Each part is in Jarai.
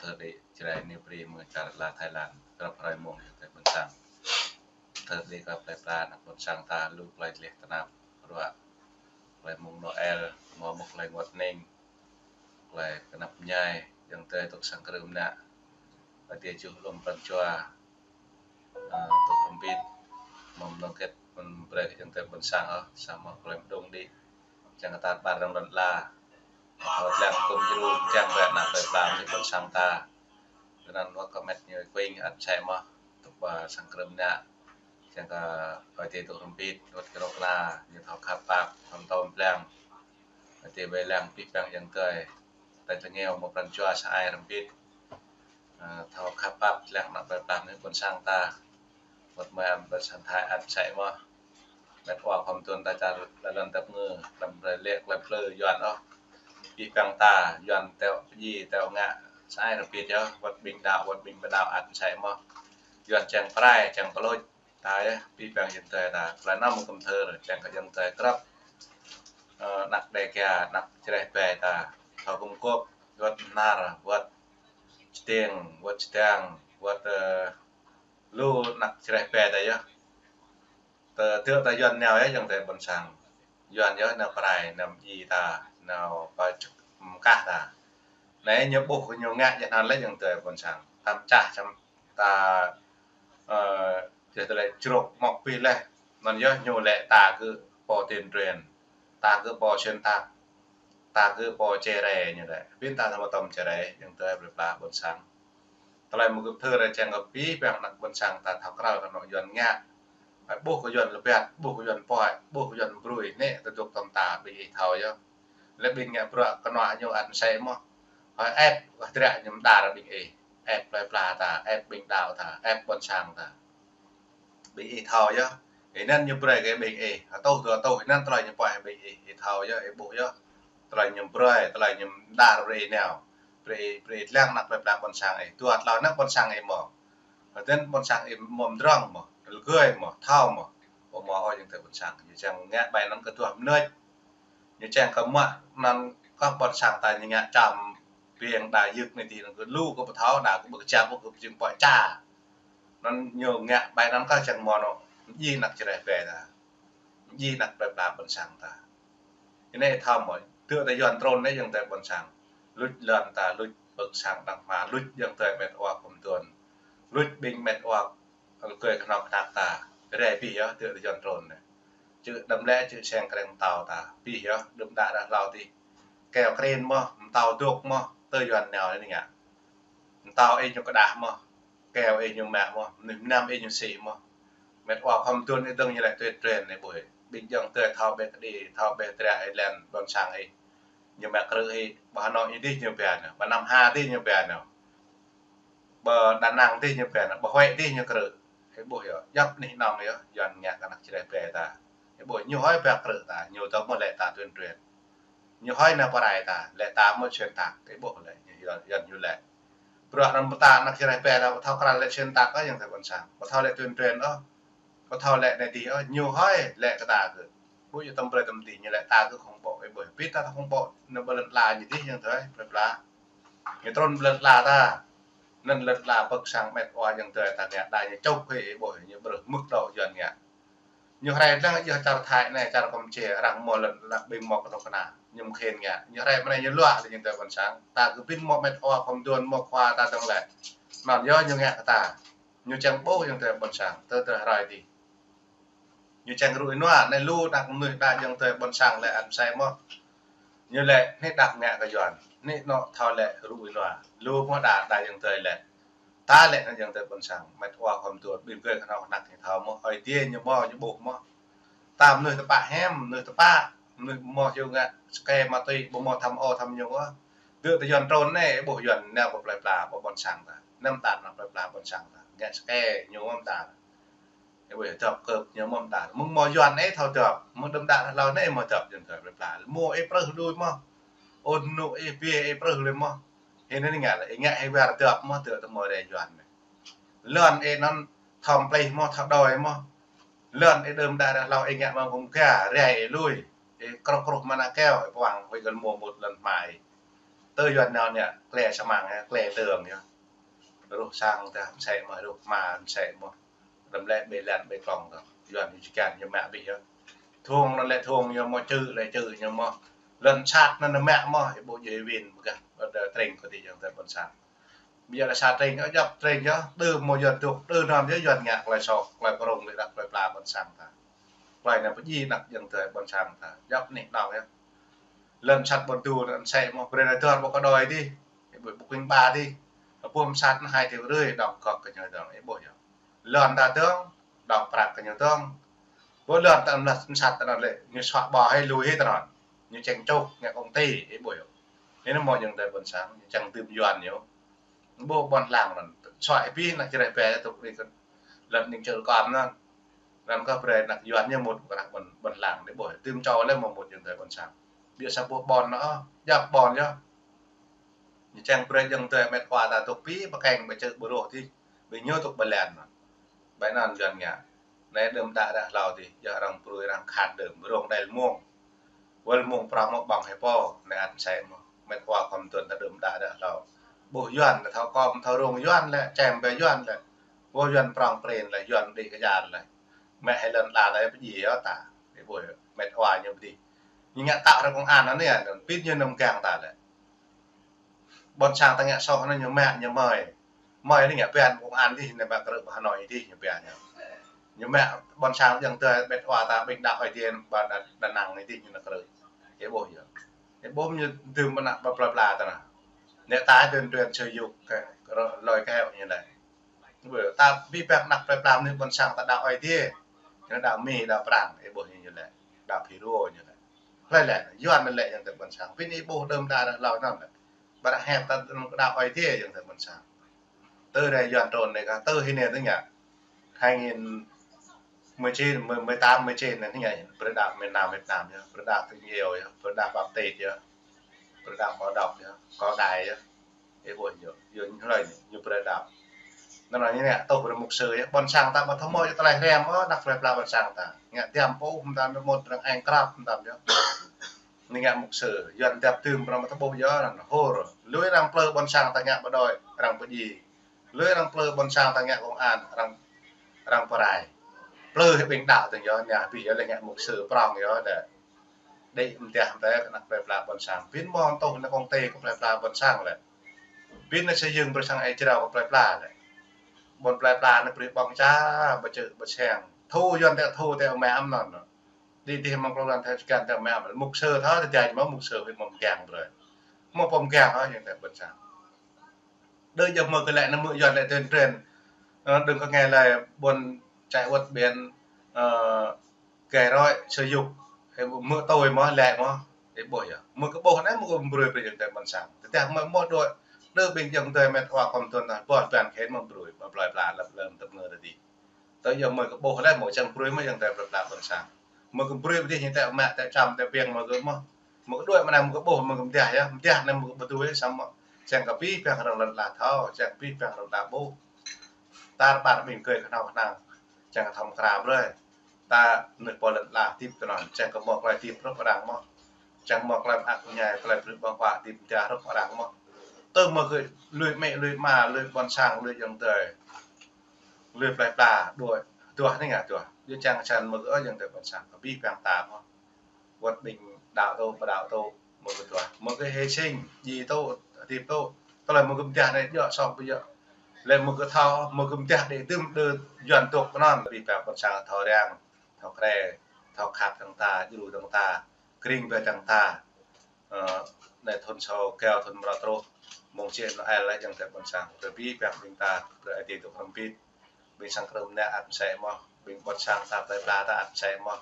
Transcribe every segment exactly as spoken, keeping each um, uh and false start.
Thơ đĭ Jrai Nêbri mơ̆ng čar la Thái Lan, krăp hrơi mông yơh tơ ƀôn sang. Thơ đĭ kơ plei pla ană ƀôn sang ta lu plei tleh tơnap, ruă, plei mông Noel, mơ̆ mơ̆ plei nguăt ning, plei kơnăp ñai, yang tơ tŭk sang krưm nă. Ƀă tiê čuh lŏm pran jua, ơ, tŭk rơmpit, mơ̆ mơ̆ kĕt mơ̆ brơi kơ yang tơ ƀôn sang ôh, samơ̆ plei mơdông đĭ. Čang kơ ta ƀar răng lŏn la. Hơt lăng kŭm jru, čang ƀă ană plei pla mơ̆ ƀôn sang ta. Kơ anŭn wơ̆t kơ met ñu kuing ăt sĕ mơ̆, tŭk ƀă sang krưm nă. Čang kơ ơi tê tŭk rơmpit, wơ̆t kơ rŏk la, ñu thâo khăp pap, thâo tơm blang. Ơi tê ƀai lăng pĭ păng yang tơi. Tơi tơngeo mơ̆ pran jua sa ai rơmpit. Ơ, thâo khăp pap lăng ană plei pla mơ̆ ƀôn sang ta. Wơ̆t mơ̆ ăm ƀă sang Thái ăt sĕ mơ̆. Met wa khom tuan ta čar la lŏn tơp ngư, đăm brơi lĕ klep plư Yuan ôh. Pĭ păng ta, Yuan teo ji, teo ngă, sa ai rơmpit yơh, wơ̆t ƀing đaŏ, wơ̆t ƀing ƀu đaŏ ăt sĕ mơ̆. Yuan čang prai, čang pơlôč, ta yơh, pĭ păng yang tơi ta, klei anăm kŭm thơ, čang kơ yang tơi krăp. Ơ, ană Đêga, ană Jrai ƀai ta, thâo kŭm kŏp, wơ̆t nar, wơ̆t čơtiêng, wơ̆t čơdang, wơ̆t, ơ, lu ană Jrai ƀai ta yơh. Tơ, tơ ta Yuan nao yơh yang tơi ƀôn sang. Yuan yơh nao prai, nao ji ta, nao pơčŭk mơkah ta. Anai ñu ƀuh ñu ngă jơh anŭn lĕ yang tơi ƀôn sang. Tam čah čăm ta, ơ, jơh tơlơi črôk mŏk pih leh. Anŭn yơh ñu lĕ ta kơ pô tuyên truyền, ta kơ pô xuyên tạc, ta kơ pô čê rê ñu lĕ. Pĭn ta thâo tơm čê rê, yang tơi plei pla ƀôn sang. Tơlơi mơ̆ kơ thơ rê čang kơ pĭ păng ană ƀôn sang ta thâo krăl kơ anŏ Yuan ngă. Ƀuh kơ Yuan lơbat, ƀuh kơ Yuan poi, ƀuh kơ Yuan brui, nĕ tơdŭk tơm ta ƀing ih thâo yơh. Lĕ ƀing ngă bruă kơnua ñu ăt sĕ mơ̆. Hơi ĕp, wah dră ñu mơdar ƀing ih. Ĕp plei pla ta, ĕp ƀing đaŏ ta, ĕp ƀôn sang ta. Ƀing ih thâo yơh. Ih anŭn ñu brơi kơ ƀing ih. Hơtuh, hơtuh, ih anŭn tơlơi ñu poi ƀing ih. Ih thâo yơh, ih ƀuh yơh. Tơlơi ñu brơi, tơlơi ñu mơdar brơi ih nao. Brơi ih, brơi ih lăng ană plei pla ƀôn sang ih. Dua tlâo ană ƀôn sang ih mơ̆. Hơdơ̆n ƀôn sang ih mơ̆ mơdrŏng mơ̆. Lơgơi mơ̆, thâo mơ̆. Ƀu mơ̆ ôh yang tơi ƀôn sang. Ñu čang ngă ƀai anŭn kơ tuah mơnuih. Ñu čang kơ mă anŭn kơ ƀôn sang ta ñu ngă čăm piêng đa yơk anai ti anŭn kơ lu kơ ƀu thâo đa kơ ƀu kơčăp kơ ƀu jing poi ča. Anŭn ñu ngă ƀai anŭn kơ čang mơ̆ anŏ. Ji ană Jrai ƀai ta. Ji ană plei pla ƀôn sang ta. Anai thâo mơ̆, tơ ta Yuan trôn anai yang tơi ƀôn sang. Luč lŏn ta, luč pơ̆k sang đăng hma, luč yang tơi met wa khom tuan. Luč ƀing met wa lơgơi kơnŏk kơnăk ta. Rê pĭ yơh, tơ ta Yuan trôn anai. Čư̆ đăm lĕ, čư̆ seng kreng mơtâo ta. Pĭ yơh, đưm đă ră hlâo tih. Keo krin mơ̆, mơtâo dŏk mơ̆, tơ Yuan nao anai ngă. Mơtâo ih ñu kơđah mơ̆. Keo ih ñu mă mơ̆, mơnuih mơnam ih ñu sĭ mơ̆. Met wa khom tuan ih dơ̆ng ñu lĕ tuyên truyền anai ƀuh. Ƀing yang tơi thâo ƀĕ kơđi, thâo ƀĕ dră ih lăng ƀôn sang ih. Ñu mă krư̆ ih, ƀă Hà Nội dih ñu ƀiă nao, ƀă Nam Hà dih ñu ƀiă nao. Ƀă Đà Nẵng dih ñu ƀiă nao, ƀă Huế dih ñu krư̆. Ih ƀuh yơh, djŏp anih anŏng yơh, Yuan ngă kơ ană Jrai ƀai ta. Ih ƀuh ñu hơi ƀă krư̆ ta, ñu tơ mơ̆ lĕ ta tuyên truyền. Ñu hơi nao prai ta, lĕ ta mơ̆ xuyên tạc, ih ƀuh lĕ, ñu Yuan, Yuan ñu lĕ. Bruă anŭn ƀu ta ană Jrai ƀai ta, ƀu thâo krăl lĕ xuyên tạc ôh yang tơi ƀôn sang. Ƀu thâo lĕ tuyên truyền ôh. Ƀu thâo lĕ anai dih ôh, ñu hơi lĕ kơ ta kơ. Ƀu ñu tơm brơi tơm dih, ñu lĕ ta kơ khŏng ƀô̆, ih ƀuh. Pĭ ta khŏng ƀô̆, anŭn ƀơi lŏn la ñu dih yang tơi, plei pla. Ñu trôn ƀơi lŏn la ta. Anŭn lŏn la pơ̆k sang met wa yang tơi ta ngă đa ñu čŭk hơi, ih ƀuh, ñu brơi mơ̆k đôč Yuan ngă. Ñu hrơi lăng yơh čar Thái anai, čar Kampuchia, arăng mơ̆ lŏn la ƀing mơ̆ kơnŏk kơna. Ñu mơ̆ khĭn ngă. Ñu hrơi mơ̆ anai ñu luă lĕ yang tơi ƀôn sang. Ta kơ ƀĭn mơ̆ met wa khom tuan mơ̆ khua ta dơ̆ng lĕ. Anŭn yơh ñu ngă kơ ta. Ñu čang ƀuh yang tơi ƀôn sang. Tơ tơ hrơi dih. Ñu čang rui nua, anai lu ană mơnuih đa yang tơi ƀôn sang lĕ ăt sĕ mơ̆. Ñu lĕ, anai đah ngă kơ Yuan. Anai anŏ thâo lĕ rui nua. Lu mơ̆ đa, đa yang tơi lĕ. Ta lĕ anŭn yang tơi ƀôn sang, met wa khom tuan, ƀing gơ̆ kơnŏk kơnăk ñu thâo mơ̆, ơi tê ñu mơ̆, ñu ƀuh mơ̆. Ta mơnuih tơpă hiam, mơnuih tơpă, mơnuih mơ̆ hyu ngă, sơkê ma túy, ƀu mơ̆ tham ô tham nhũng ôh. Tơ ta Yuan trôn anai, ih ƀuh Yuan nao pơ plei pla, pơ ƀôn sang ta. Anăm ta ană plei pla ƀôn sang ta. Ngă sơkê, ñu mơ̆ ta. Ih ƀuh yơh dŏp kơp ñu mơ̆ ta. Mơ̆ng mơ̆ Yuan anai thâo dŏp, mơ̆ng đưm đă hlâo anai mơ̆ dŏp Yuan tơ plei pla. Mơ̆ ih prơh lui mơ̆. Ôn nŭ ih pia ih prơh lui mơ̆. Hĭ anai ngă lĕ, ih ngă hĭ war dŏp mơ̆, tơ tơ mơ̆ rê Yuan anai. Lŏn ih anŭn thâo plih mơ̆, thâo đôi mơ̆. Lŏn ih đưm đă ră hlâo ih ngă mơ̆ng gum ga, rai ih lui. Ih krŏk krŏk mơnă keo, ih pơwang huĭ gơl mơ̆ mŭt lŏn hmai. Tơ Yuan nao nĕ, klĕ samăng yơh, klĕ tơng yơh. Ruh sang tah msĕ mơ̆, ruh ma msĕ mơ̆. Đăm lĕ ƀơi lăn ƀơi klŏng tah. Yuan ñu čơkăn ñu mă abih yơh. Thung anŭn lĕ thung ñu mơ̆, čư̆ lĕ čư̆ ñu mơ̆. Lŏn sat anŭn mă mơ̆, ih ƀuh jĕ win ƀơgah, ƀơdah tring kơ ti jang tơ ƀôn sang. Ƀiă lĕ sa tring, ơ, djŏp tring yơh, đơ mơ̆ Yuan dŏ, đơ anŭn yơh Yuan ngă klai soh, klai prong lĕ đah klai pla ƀôn sang tah. Klai anŭn pơjing anăp jang tơ ƀôn sang tah. Djŏp anih anŏ yơh. Lŏn sat ƀôn tu anŭn msĕ mơ̆, brơi anai dơ̆ng ƀu kơ đôi dih. Ih ƀuh ƀu kinh ba dih. Ƀuh msat anŭn hai triệu rưỡi, dŏng kŏk kơ ñu dơ̆ng, ih ƀuh yơh. Lŏn ta dơ̆ng, dŏng prăk kơ ñu dơ̆ng. Ƀuh lŏn ta mlah msat ta anŭn lĕ, ñu suă ƀơ hai lui hĭ ta anŭn. Ñu čeng čŏk, ngă công ty, ih ƀuh yơh. Anai mơ̆ jang tơ ƀôn sang, ñu čang dưm Yuan ñu. Ƀuh ƀôn lăng anŭn, suă ih pi anŭn čreh pe tŭk ri kơ lŏn ning čơl kon anŭn. Anŭn kơ brơi anăp Yuan ñu mŭt kơ anăp ƀôn, ƀôn lăng anai ƀuh. Dưm čô lĕ mơ̆ mŭt jang tơ ƀôn sang. Ƀiă sa ƀuh ƀôn anŭn, ơ, djŏp ƀôn yơh. Ñu čang brơi jang tơ met wa ta tŭk pi, ƀơ keng ƀơ čư̆ ƀơrôh dih, ƀing ñu tŭk ƀơi lăn anŭn. Ƀơi anŭn Yuan ngă. Anai đưm đă đah hlâo dih, yơh arăng prui arăng khăt đưm, rông đel mông. Wơl mông prong mơ̆ ƀơ̆ng hĕ pô, anai ăt msĕ mơ̆. Met wa khŏm tuan ta đưm đă đah hlâo. Ƀuh Yuan, ta thâo khŏm, thâo rông Yuan lĕ, čem ƀơi Yuan lĕ. Ƀuh Yuan prong prin lĕ, Yuan đĭ kơjar lĕ. Mă hĭ lŏn ala ta pơjing yơh ta. Ih ƀuh met wa ñu pơdih. Ñu ngă tăk ră công an anai, anŭn pit ñu nŏm gang ta lĕ. Ƀôn sang ta ngă soh anŭn ñu mă ñu mơi. Mơi anai ngă ban công an dih, anai ƀă krư̆ ƀă Hà Nội dih ñu ban ñu. Ñu mă ƀôn sang jang tơ met wa ta ƀing đah Ơi Tiên ƀă Đà, Đà Nẵng dih ñu nao krư̆. Ih ƀuh yơh. Ih ƀuh ñu dưm ƀơi anăp ƀă plơi pla ta anŭn. Anai ta tuyên truyền sử dụng kơ, kơ lơi kơ heo ñu anai. Ƀuh ta abih bang anăp plơi pla anai ƀôn sang ta đah Ơi Tiên. Ñu đah Mi, đah Prang, ih ƀuh ñu lĕ. Đah Phi Rô ñu lĕ. Hlơi lĕ, Yuan lĕ jang tơ ƀôn sang. Pin ih ƀuh đưm đă đah hlâo anŭn lĕ. Ƀă đah hĕp ta đah Ơi Tiên jang tơ ƀôn sang. Tơ rai Yuan trôn anai kah, tơ hĭ anai tơ ngă. Hai nghìn mười chín, mười, mười tám, mười chín anai ngă, brơi đah miền Nam Việt Nam yơh, brơi đah tình yêu yơh, brơi đah Baptist yơh, brơi đah Mã Độc yơh, Cao Đài yơh. Ih ƀuh ñu, ñu hlơi ñu, ñu brơi đah. Anŭn anai ñu ngă tŭ brơi mục sư yơh, ƀôn sang ta ƀu thâo mơ̆ yơh tơlơi hrăm ôh, anăp plơi pla ƀôn sang ta. Ngă tiăm pô, hŭm ta mơ̆ mŭt arăng eng krăp, hŭm ta yơh. Anai ngă mục sư, Yuan tiap tơm prong ƀu thâo ƀuh yơh, anŭn hur. Lui arăng plư ƀôn sang ta ngă bộ đội, arăng pơjing. Lui arăng plư ƀôn sang ta ngă công an, arăng, arăng pơrai. Plư hĭ ƀing đaŏ tơ̆ng yơh, ñu pĭ yơh lĕ ngă mục sư prong yơh đĕ. Đĭ mơtiah mơtai kơ anăp plơi pla ƀôn sang. Pin mơ̆ tŭ anai công ty kơ plơi pla ƀôn sang lĕ. Pin anai xây dựng brơi sang ai jrao kơ plơi pla lĕ. Ƀôn plơi pla anai brơi ƀơ̆ng ča, ƀơ čư̆, ƀơ seng. Thu Yuan tĕ thu tĕ mă amăng anŭn. Đĭ dih mơ̆ng klâo lăn tĕ čơkăn tĕ mă amăng. Mục sư thâo tơjai mơ̆ mục sư hĭ mơ̆ mơkeng brơi. Mơ̆ pơmơkeng hă jang tơ ƀôn sang. Đơ jơh mơ̆ kơ lĕ anai mơ̆ Yuan lĕ tuyên truyền. Ơ, đưm kơ ngă lĕ ƀôn čai uăt ƀiăn, ơ, gai roi, sử dụng. Ih ƀuh mơ̆ tui mơ̆ lĕ mơ̆. Ih ƀuh yơh. Mơ̆ kơ ƀuh anai mơ̆ kơ brơi brơi jang tơ ƀôn sang. Tơdah mơ̆ mơ̆ đuaĭ. Đơ ƀing jang tơ met wa khŏm tuan ta. Ƀuh ban khĕn mơ̆ brơi. Ƀă plơi pla lăp lơ̆m tơ̆p ngơ tơdih. Tơ yơh mơ̆ kơ ƀuh lĕ mơ̆ čang brơi mơ̆ jang tơ plơi pla ƀôn sang. Mơ̆ kơ brơi pơdih ñu tĕ mă tĕ čăm tĕ piăng mơ̆ kơ mơ̆. Mơ̆ kơ đuaĭ mơ̆ anai mơ̆ kơ ƀuh mơ̆ kơ mơtiah yơh. Mơtiah anai mơ̆ kơ ƀu tui samơ̆. Čang kơ abih bang rŏng lŏn ala thâo, čang kơ abih bang rŏng ala ƀuh. Tar ƀar ƀing kơi kơhnâo kơhnang. Čang kơ thâo mơkra brơi. Ta anŭn pô lŏn ala hơdip tơ anŭn. Čang kơ mơ̆ klai hơdip hrup arăng mơ̆. Čang mơ̆ klai mơak mơñai, klai brơi ƀơ̆ng huă hơdip mơtiah hrup arăng mơ̆. Tơ mơ̆ kơ lui amĭ, lui ama, lui ƀôn sang, lui jang tơ. Lui plơi pla, đuaĭ, duah anai ngă duah. Yua čang čan mơ̆ kơ ơ jang tơ ƀôn sang, kơ abih bang ta mơ̆. Wơ̆t ƀing đaŏ tŭ, ƀu đaŏ tŭ, mơ̆ kơ duah. Mơ̆ kơ hy sinh, djai tŭ, hơdip tŭ. Tơlơi mơ̆ kơ mơtiah anai djơ̆ soh ƀu djơ̆. Lĕ mơ̆ kơ thâo, mơ̆ kơ mơtiah đĭ tơ̆m đơ Yuan tŭk kơ anŭn, abih bang ƀôn sang thâo răng, thâo krĕ, thâo khăp tơ̆ng ta, djru tơ̆ng ta, kring ƀĕ tơ̆ng ta. Ơ, anai thŭn sâo rơgao thŭn mrâo truh, mông či Noel lĕ jang tơ ƀôn sang. Brơi abih bang ƀing ta, brơi Ơi Adai tŭ hrŏm bit. Ƀing sang krư̆m anai ăt mơsĕ mơ̆, ƀing ƀôn sang ta plơi pla ta ăt mơsĕ mơ̆.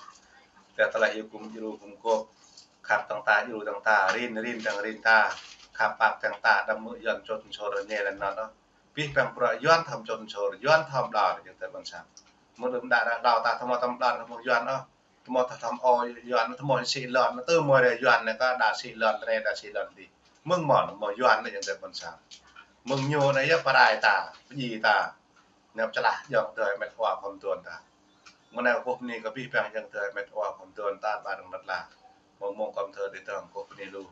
Tơdah tơlơi hyu gum djru gum gôp, khăp tơ̆ng ta djru tơ̆ng ta, rin rin tơ̆ng rin ta, khăp pap tơ̆ng ta, đăm mơ̆ Yuan čŏt čŏr rơngiă lĕ anŭn ôh. Abih bang bruă Yuan thâo čŏt čŏr, Yuan thâo đaŏ jang tơ ƀôn sang. Mơ̆ đưm đă đaŏ ta thâo mơ̆ thâo đaŏ hmâo Yuan ôh. Tơmơ̆ ta thâo ôh Yuan, tơmơ̆ sĭ lŏn, tơmơ̆ ră Yuan anai kơ đa sĭ lŏn, tơnai đa sĭ lŏn dih. Mơ̆ng mơ̆n, mơ̆ Yuan anai jang tơ ƀôn sang. Mơ̆ng ñu anai yơh pơrai ta, pơjing ta. Ñu pơčơlah jang tơ met wa khŏm tuan ta. Mơ̆ng anai kơ pơni kơ abih bang jang tơ met wa khŏm tuan ta ƀă rơ̆ng lăt la. Mơ̆ng mông khŏm thơ đĭ tơ̆ng kơ pơni lu.